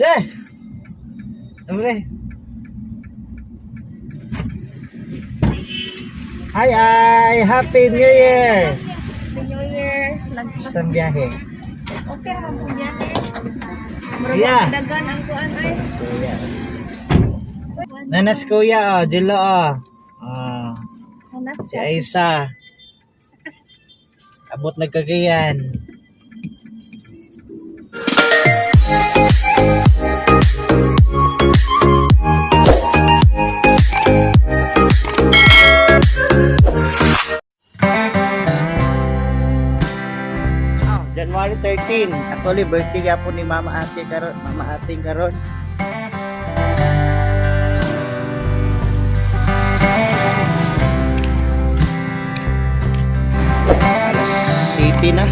De! Hombre. Hi, ay! Happy New Year! Happy New Year. Lagpas. Gusto ang biyahe. Okay ra man pong biyahe. Murag Yeah. dagan ang kuan ay. Kuya. Nanas kuya, oh. Jilo, oh. Oh. Nanas Si Aisa. Abot nagkagayan. Oh, January 13. Actually, birthday po ni Mama Ate karon, Mama Ating karon. Alas city na.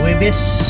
Webes.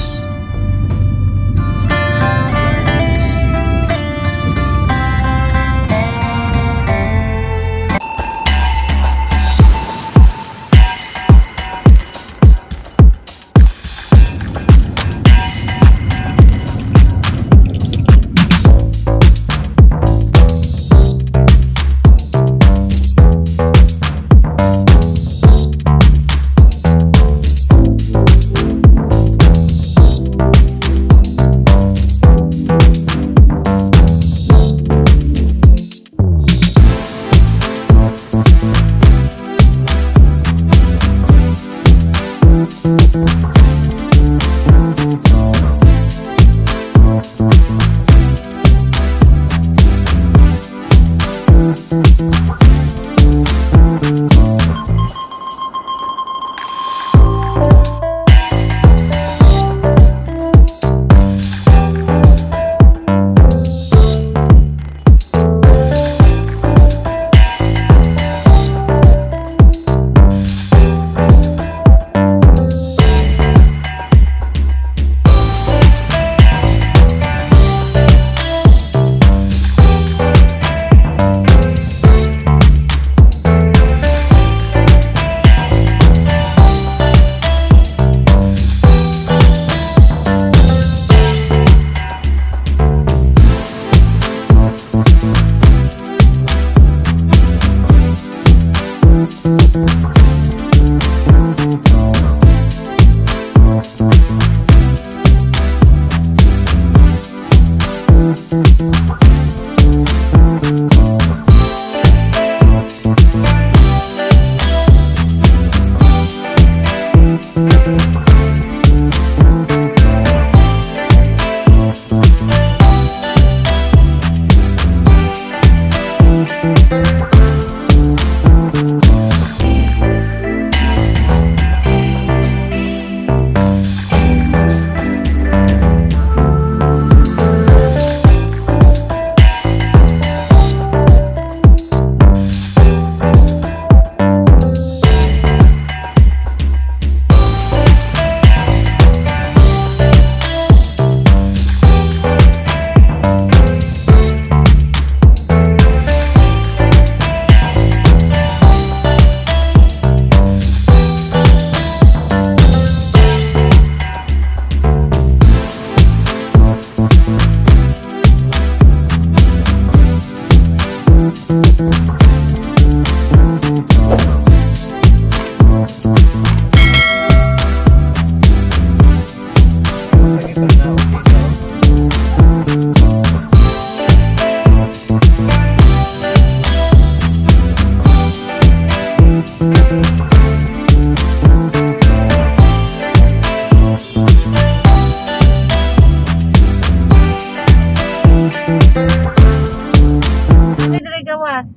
Kami diri gawas.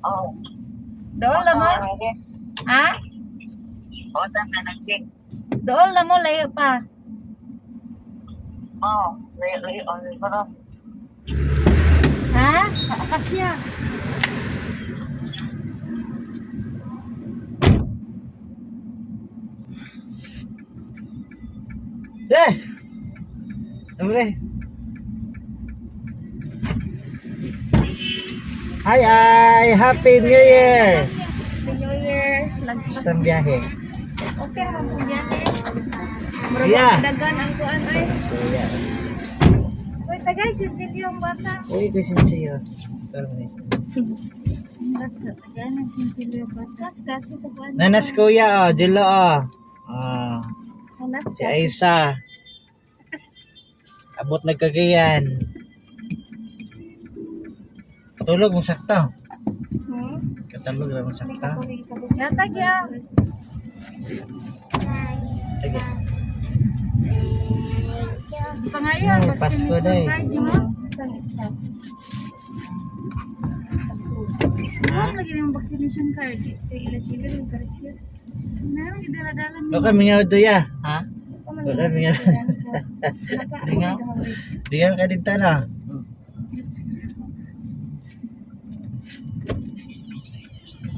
Oh. Dool la mo. Ha? Oh, na nag Dool la mo layo pa. Oh, layo on pero Ha? Akasya. Eh! Hombre. Hi, ay! Happy New Year! Happy New Year. Lagpas. Gusto ang biyahe. Okay ra man biyahe. Murag Yeah. dagan ang kuan ay. Kuya. Uy, tagay sinsilyo ang bata. Uy, ito sincere. Pero nice. Tagay ng sinsilyo ang bata. Kasi sa kuan. Nanas kuya, oh. Jilo, oh. Ah, Nanas si Aisa. Abot nagkagayan. Tulog mong sakto. Hmm? Katalog ra mong sakto. Yatag ya. Sige. Pangayon. Oh, Pasko day. Ma'am, lagi yung vaccination card. Kay ila chilo yung card siya. Meron gidala-dala mo. Baka mingaw do ya. Ha? Wala, mingaw. Mingaw? Diyan ka dito na.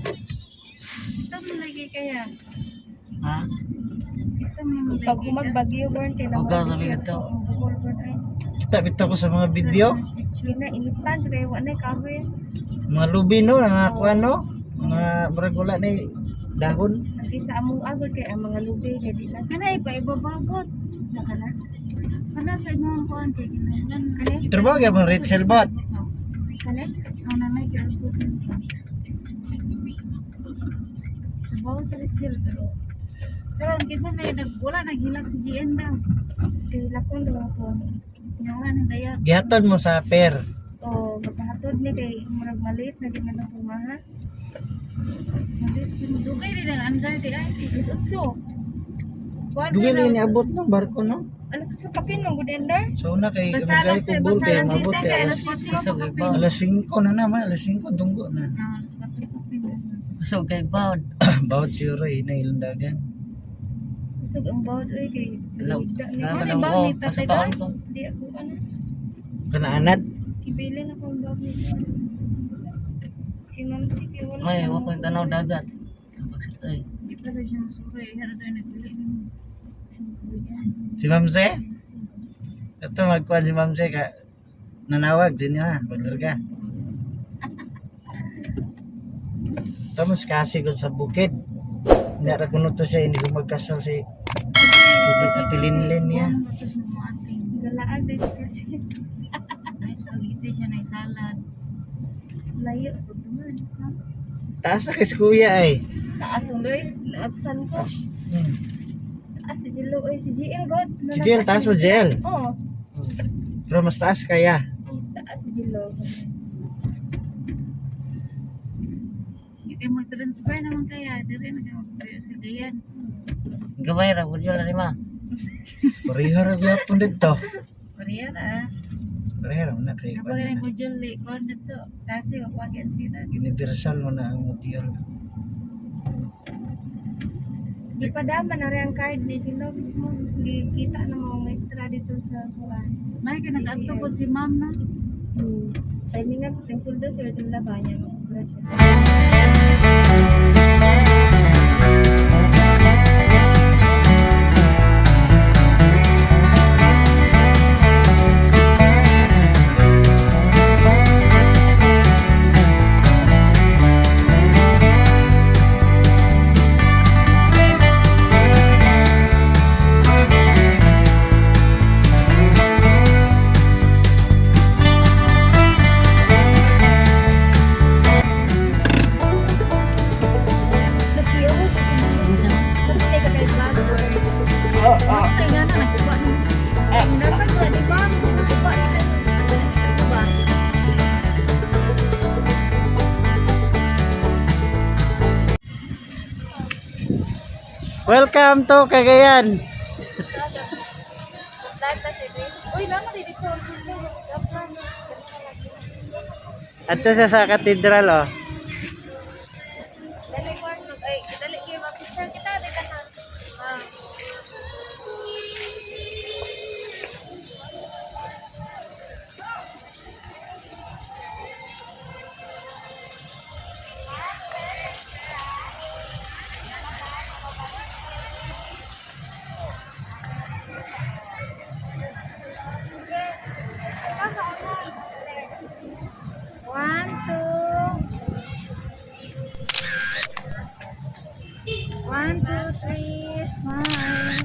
Ito mo lagi kaya. Ha? Ito mo lagi. Pag humagbagyo born kay Huwag ka kami ito. Bukol born ay. Kita bitaw ko sa mga video. Gina initan jud kay wa na kahoy. Mga lubi no, mga kuan no. Mga murag wala ni dahon. Ang sa among agod kay ang mga lubi kay di na Sana ipa-ibabagot. sa kana. Kana sa imong kuan kay kinahanglan. Kani Trabaho gyapon Rachel bot. kani Ano na kay Trabaho sa Rachel pero karon kinsa may nag wala naghilak si GN daw. Kay lakon daw ako. Nga wala nang daya. Gihatod mo sa pair. O magpahatod ni kay murag maliit na gid na pormaha. Malit yun. Dugay din ang andar di ay. Alas 8. Kuan Dugay na ni niabot no barko no. Alas 8 kapin man gud ender. So una kay Basta magay alas ko basta kay alas mabot 7 kay kay alas alas 4 Kusog pa kay kapin. baon. alas 5 na naman, alas 5 dunggo na. Ah, alas 4 kapin. Kusog kay baon. Bawat siguro ina ilang dagan. Kusog ang bawd oy kay sa Hello. ligda ni. Nasa Ano lang ba ko. ni Tatay Nasa taon Dars? ko. Di ako ano. Kanaanad. Gibilin ako ang bawd ni. Si Ma'am si kay wala. May wa ko yung tanaw dagat. Pagsit ay. Di pa siya masuroy. Hara tayo nagdili. Si Ma'am Se? Ito magkuhan si Ma'am Se ka nanawag din ha, paglarga. Tapos kasi kung sa bukid. Hindi ra kuno to siya hindi ko magkasal si Ate Linlin niya. Galaag day siya kasi. May spaghetti siya na salad. Layo pud man. Ha? Taas na kay si kuya ay. Taas ang loy, naabsan ko. Taas si Jilo, oy si GL god. Si Jill, taas mo Jill. Oo, Pero mas taas kaya. taas si Jilo. Hindi mag-transfer naman kaya. Dili na kayo mag sa Cagayan. Gamay ra gud yun lima. Pareha ra gyapon dito. Korea ra. Pareha ra man na kay Kapag rin mo dyan, kon na to. Kasi wag yan sila. Universal mo na ang motiyon. Di pa daman na rin ang card ni Jilo mismo. Di kita na mga maestra dito sa kuan. May ka nag-adto ko si ma'am na. Timingan ang suldo sir itong laban niya magkubra siya. Nagsiyo ko kasi kay vlog. Ay nga na, nagkuha na. Dapat ba di ba? Nagkuha na. Ano ba? Welcome to Cagayan. Uy, lama dito ang suldo. Ato siya sa cathedral oh. Dali ko ay dali kayo mag-picture kita di ka na. Ah. Two, three, smile.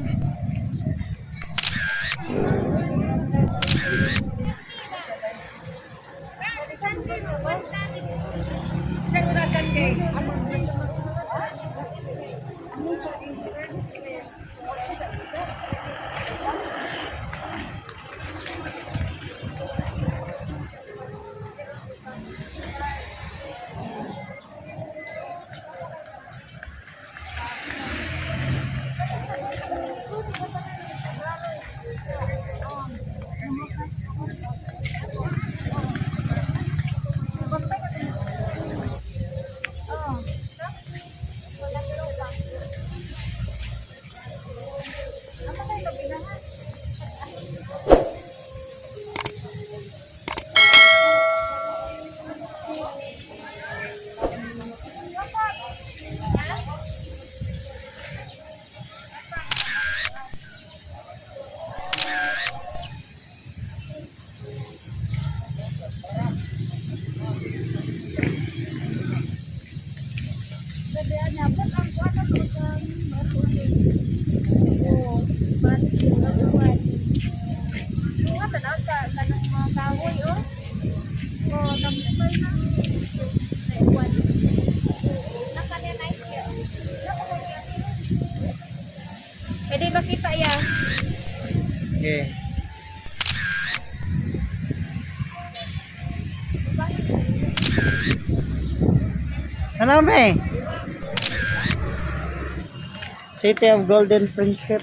Mga tanaw sa kanang mga kahoy, oh. Oh, tampay na. Naiwan. Nakanya nice kaya. Pwede makita ya. Okay. Ano ba? City of Golden Friendship.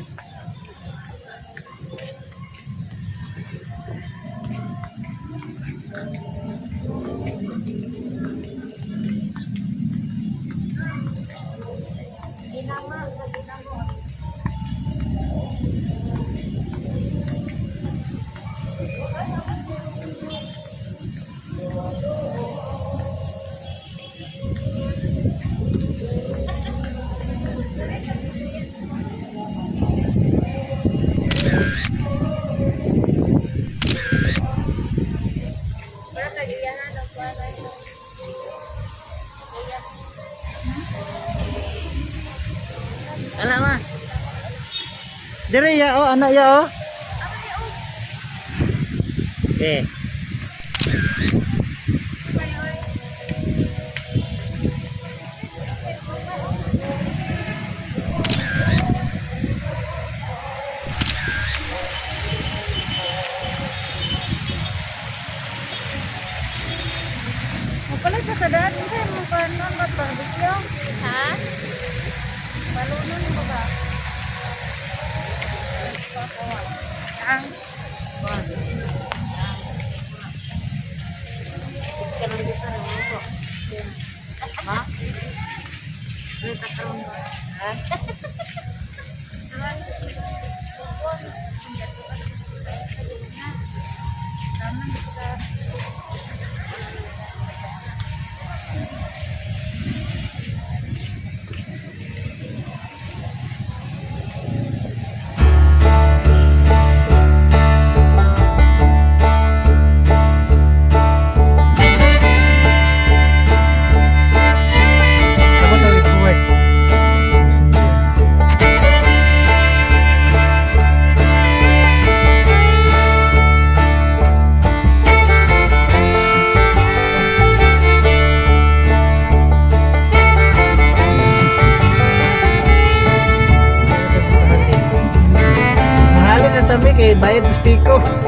Para kag-iyahan ang kuan ay. Ala ma. Dire ya oh, anak ya oh. Okay. Mapala sa kadaan, hindi mo kanon ba barbecue? Ha? Balunon mo ba? Ang Ha? Ha? Ako to forward. Mahalin na tabi kay bayad sa Pico.